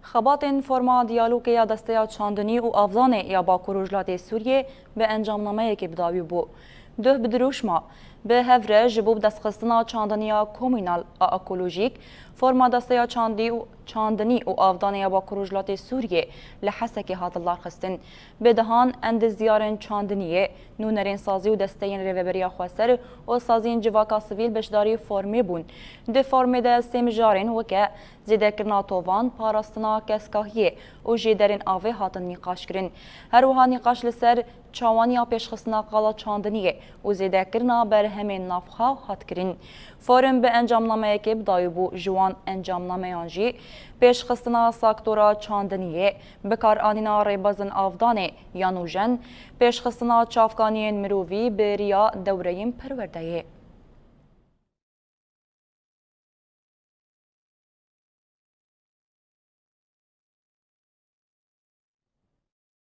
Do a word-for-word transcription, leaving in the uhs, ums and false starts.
Xebatên forma diyalogê ya Desteya Çandinî û Avdanê ya Bakur Rojhilatê Sûriyê bi encamnameyekê bi dawî bû. Duh bi dirûşma, bi hev re ji bo bidestxistina çandiniya komûnal a ekolojîk, forma Desteya Çandî û Çandinî û Avdanê ya Bakur Rojhilatê Sûriyê li Hesekê hat lidarxistin. Bi dehan endezyarên çandiniyê, nûnerên sazî û desteyên rêveberiya xweser û saziyên civaka sivîl beşdarî formê bûn. Di formê de sê mijarên weke zêdekirina tovan, parastina keskahiyê û jêderên avê hatin nîqaşkirin. Her wiha nîqaş li ser çawaniya pêşxistina qala çandiniyê û zêdekirina berhemên navxwe hat kirin. Forum bi encamnameyekê bi dawî bû, ji wan encamnameyan jî pêşxistina sektora çandiniyê, bikaranîna rêbazên avdanê ya nûjen, pêşxistina çavkaniyên mirovî bi riya dewreyên perwerdeyê.